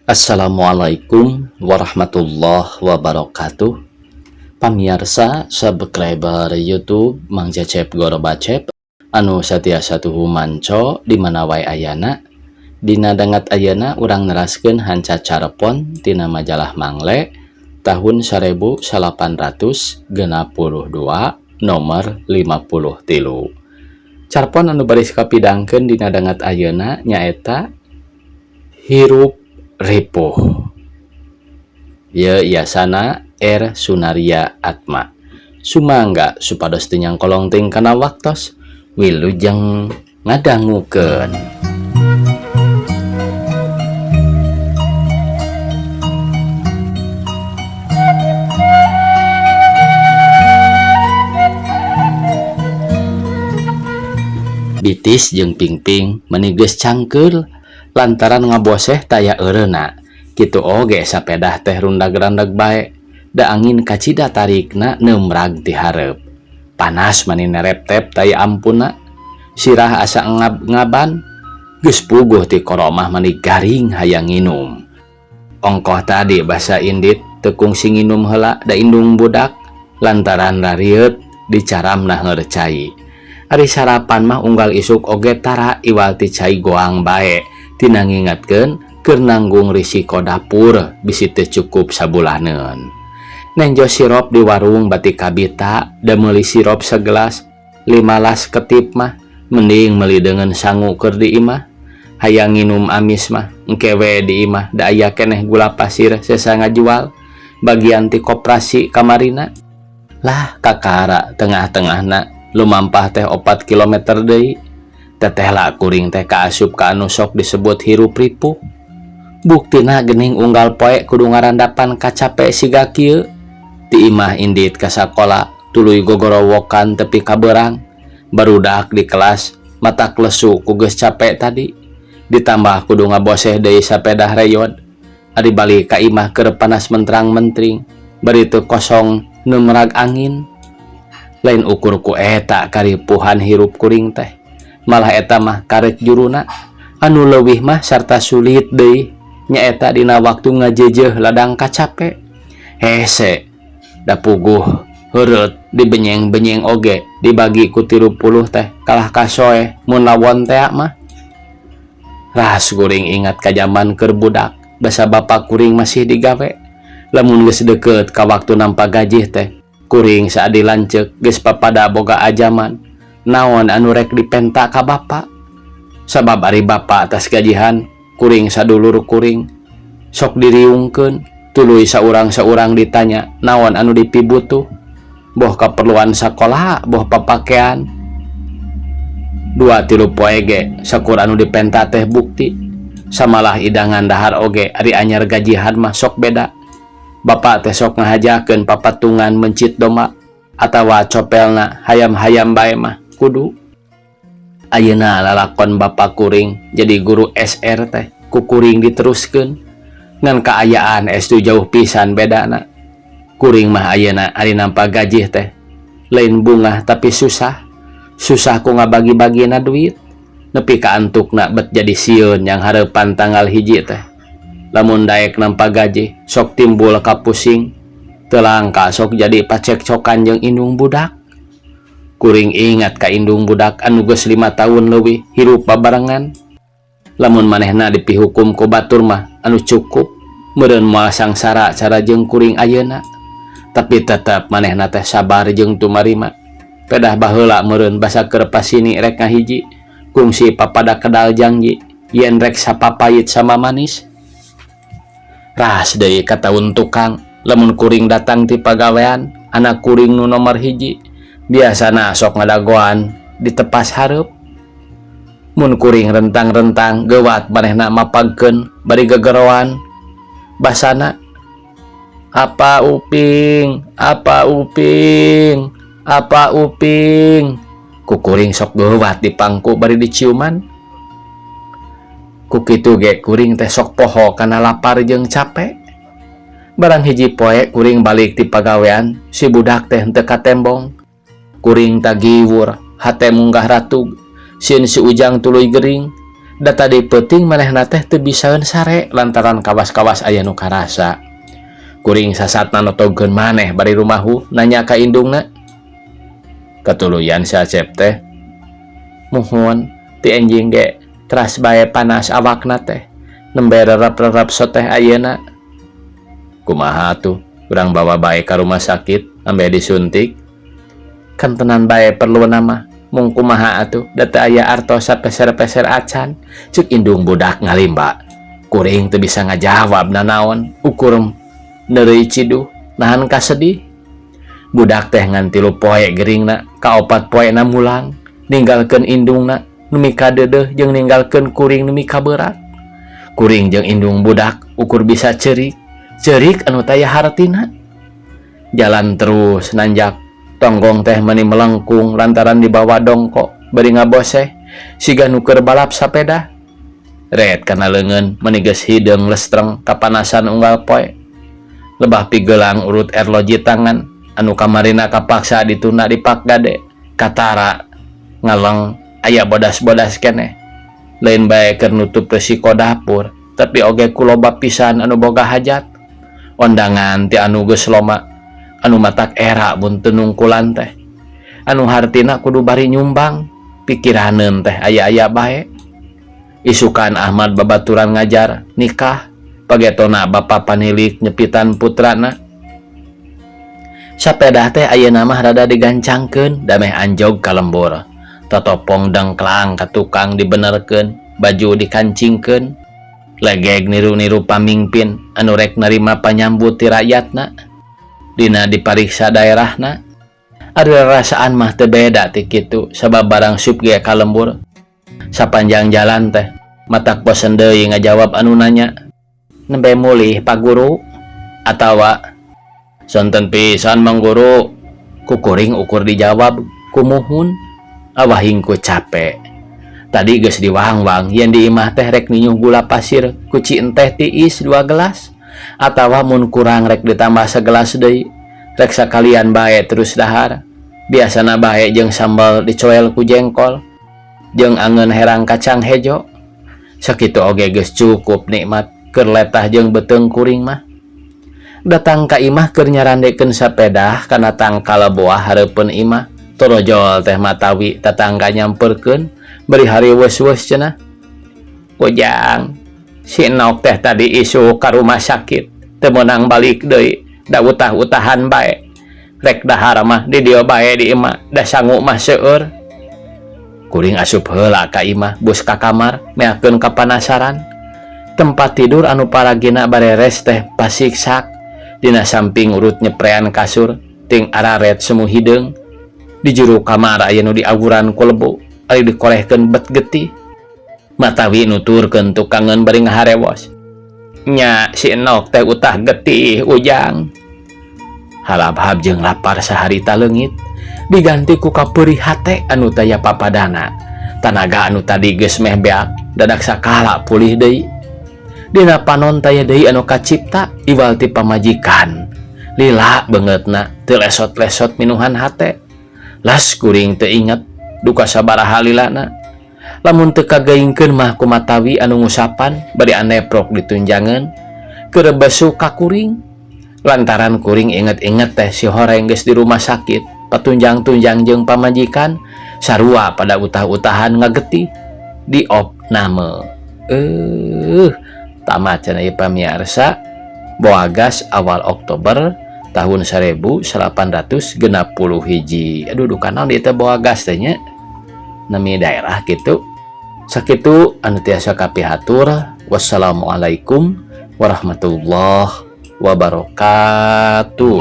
Assalamualaikum warahmatullahi wabarakatuh. Pamiarsa subscriber YouTube Mang Cecep Gorobacep anu satiasa tuhu manco di mana wae ayana. Dina dangat ayeuna urang neraskeun hanca carepon tina majalah Mangle tahun 1862 nomor 53. Carpon anu baris kapidangkeun dina dangat ayeuna nyaeta Hirup Ripuh. Ieu iasana R Sunaria Atma. Sumangga supados teu nyangkolong teuing kana waktos, wilujeng ngadangukeun. Bitis jeung Pingping meuni geus cangkeul lantaran ngaboseh taya eureuna. Kitu oge sapedah teh rundag-randag bae, da angin kacida tarikna neumrag ti hareup. Panas mani nereptep taya ampuna. Sirah asa ngab-ngaban, geus puguh ti koromah mani garing hayang nginum. Ongkoh tadi basa indit teu kungsi nginum heula da indung budak lantaran rarieut dicaramna heur cai. Ari sarapan mah unggal isuk oge tara iwal ti cai goang bae. Tina ngingetkeun keur nanggung risiko dapur bisi teu cukup sabulaneun. Nenjo sirop di warung bati kabita da meuli sirop segelas 15 ketip mah mending meuli deungeun sangu keur di imah. Hayang nginum amis mah engke we di imah da aya keneh gula pasir sesa ngajual bagian ti koperasi kamarina. Lah kakara tengah-tengahna lumampah teh 4 kilometer deui. Teteh lah kuring teh kaasup ka anu sok disebut hirup ripuh. Buktina gening unggal poe kudu ngarandapan kacape siga kieu. Ti imah indit ka sakola tuluy gogorowokan tepi ka beurang. Barudak di kelas matak lesu ku geus capek tadi. Ditambah kudu ngaboseh deui sapedah reyod. Ari balik ka imah keur panas mentrang-mentring, bari teu kosong neumerag angin. Lain ukur ku eta karipuhan hirup kuring teh. Malah eta mah karek juruna anu leuwih mah sarta sulit deui nyaeta dina waktu ngajejeh ladang kacape. Hese da puguh heureut dibenyeng-benyeng oge dibagi ku 30 teh kalah kasoeh mun lawon tea mah. Ras kuring ingat ka jaman keur budak basa bapa kuring masih digawe. Lamun geus deukeut ka waktu nampa gajih teh kuring saadi lanceuk geus papada boga ajaman. Naon anu rek dipenta ka bapa? Sabab ari bapa atas gajihan kuring sadulur kuring sok diriungkeun tuluy saurang-saurang ditanya naon anu dipibutuh, boh kaperluan sakola boh papakean. 2-3 poe ge sakur anu dipenta teh bukti. Samalah idangan dahar oge ari anyar gajihan mah sok beda. Bapa teh sok ngahajakeun papatungan mencit domba atawa copelna hayam-hayam bae mah kudu. Ayeuna lalakon bapa kuring jadi guru SR teh ku kuring diteruskeun. Ngan kaayaan estu jauh pisan bedana. Kuring mah ayeuna ari nampa gajih teh lain bungah tapi susah. Susah ku ngabagi-bagina duit. Nepi ka antukna bet jadi sieun yang hareupan tanggal 1 teh. Lamun daek nampa gaji sok timbul kapusing. Teu langka sok jadi pacekcokan jeung indung budak. Kuring ingat ka indung budak anu geus 5 tahun leuwih hirup babarengan. Lamun manehna dipihukum ku batur mah anu cukup meureun moal sangsara cara jeung kuring ayeuna. Tapi tetep manehna teh sabar jeung tumarima. Pedah baheula meureun basa keur pasini rek ngahiji kungsi papada kedal janji yen rek sapapait sama manis. Ras deui ka taun tukang lamun kuring datang ti pagawean anak kuring nu nomor 1 biasana sok ngadagoan ditepas hareup. Mun kuring rentang-rentang geuwat manehna mapagkeun bari gegeroan basana apa uping apa uping apa uping. Ku kuring sok geuwat di pangku bari diciuman. Ku kitu ge kuring teh sok poho kana lapar jeung capek. Barang hiji poe kuring balik ti pagawean si budak teh henteu katembong. Kuring tagiwur hate munggah ratug sieun si Ujang tuluy gering. Da tadi peuting manehna teh teu bisaeun sare lantaran kawas-kawas aya nu karasa. Kuring sasatna notogkeun maneh bari rumahu nanya ka indungna. Katuluyan si Acep teh. Muhun ti enjing ge teras bae panas awakna teh. Nembe rerep-rerep soteh ayeuna. Kumaha atuh, urang bawa bae ka rumah sakit ambe disuntik. Kantenan bae perluna mah. Mung kumaha atuh da teu aya artos sapeser-peser acan, cek indung budak ngalimba. Kuring teu bisa ngajawab nanaon, ukur neureuy ciduh nahan kasedih. Budak teh ngan 3 poe geringna, kaopat poena mulang, ninggalkeun indungna nu mikadeudeuh jeung ninggalkeun kuring nu mikaberat. Kuring jeung indung budak ukur bisa ceurik, ceurik anu taya hartina. Jalan terus nanjak, tonggong teh meni melengkung lantaran dibawa dongko bari ngaboseh siga nu keur balap sapeda. Ret kana leungeun meni geus hideung lestreng kapanasan unggal poe. Lebah pigelang urut erloji tangan anu kamarina kapaksa ditunda di Pak Gade. Katara ngaleng aya bodas-bodas keneh. Lain bae keur nutup resiko dapur, tapi oge ku loba pisan anu boga hajat. Ondangan ti anu geus loma, anu matak era mun teu nungkulan teh. Anu hartina kudu bari nyumbang, pikiraneun teh aya-aya bae. Isukan Ahmad babaturan ngajar nikah, pagetona bapa panilik nyepitan putrana. Sapedah teh ayeuna mah rada digancangkeun dameh anjog ka lembur. Totopong dengklang ka tukang dibenerkeun, baju dikancingkeun. Legeg niru-niru pamingpin anu rek narima panyambut ti rakyatna. Dina dipariksa daerahna. Ari rarasaan mah teu beda ti kitu sabab barang sup ge ka lembur. Sapanjang jalan teh matak bosen deui ngajawab anu nanya. Nembe mulih Pak Guru atawa sonten pisan Mang Guru. Kukuring ukur dijawab kumuhun. Awahing ku capek. Tadi geus diwangwang yen di imah teh rek ninyuh gula pasir ku ci enteh tiis 2 gelas atawa mun kurang rek ditambah segelas deui. Rek sakalian bae terus dahar. Biasana bae jeung sambal dicoel ku jengkol jeung angeun herang kacang hejo. Sakitu oge geus cukup nikmat keur letah jeung beuteung kuring mah. Datang ka imah keur nyarandekeun sapedah kana tangkal buah hareupeun imah. Torojol teh matawi tatangga nyamperkeun bari hariweus-weus cenah. Ujang, si Nok teh tadi isu ka rumah sakit, teu meunang balik deui, da utah-utahan bae. Rek dahar mah di dieu bae di imah, da sangu mah seueur. Kuring asup heula ka imah, bus ka kamar, meakeun kapanasaran. Tempat tidur anu paragina bareres teh pasiksak. Dina samping urut nyeprean kasur, ting araret semu hideung. Di juru kamar aya nu diawuran ku lebu, ari dikolehkeun bet getih. Matawi nuturkeun tukangeun bari ngaharewos. Nya si Enok teh utah getih Ujang. Halabhab jeung lapar saharita leungit, diganti ku kapeurih hate anu taya papadana. Tanaga anu tadi geus meh beak, dadak sakala pulih deui. Dina panon taya deui anu kacipta iwal ti pamajikan. Lila beungeutna teu lesot-lesot minuhan hate. Las kuring teu inget duka sabaraha lilana. Lamun teu kagaingkeun mah kumatawi anu ngusapan bari aneprok ditunjangan keur besu ka kuring. Lantaran kuring inget-inget teh si horeng geus di rumah sakit, patunjang-tunjang jeung pamajikan sarua pada utah-utahan ngagetih di opname. Tamat cenah ieu pamiarsa. Boagas awal Oktober tahun 1861. Aduh, duka naon ieu teh Boagas teh nya? Nami daerah gitu. Sakitu anu tiasa kapihatur. Wassalamualaikum warahmatullahi wabarakatuh.